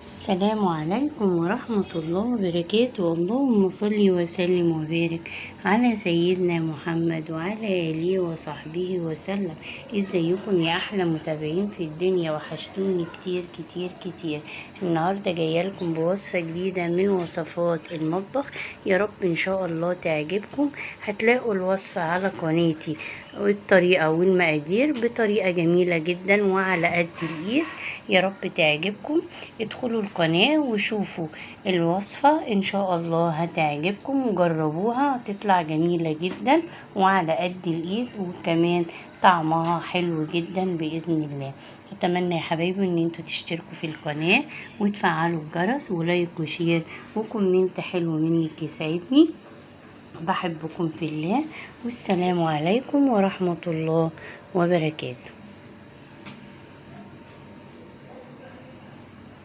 السلام عليكم ورحمة الله وبركاته. اللهم صل وسلم وبارك على سيدنا محمد وعلى آله وصحبه وسلم. ازيكم يا احلى متابعين في الدنيا؟ وحشتوني كتير كتير كتير. النهاردة جاية لكم بوصفة جديدة من وصفات المطبخ، يا رب ان شاء الله تعجبكم. هتلاقوا الوصفة على قناتي والطريقة والمقادير بطريقة جميلة جدا وعلى قد الايد، يا رب تعجبكم. ادخلوا القناة وشوفوا الوصفة، ان شاء الله هتعجبكم وجربوها، هتطلع جميلة جدا وعلى قد الايد، وكمان طعمها حلو جدا بإذن الله. اتمنى يا حبايبي ان انتوا تشتركوا في القناة وتفعلوا الجرس و like و share و comment حلو منك يسعدني. بحبكم في الله، والسلام عليكم ورحمة الله وبركاته.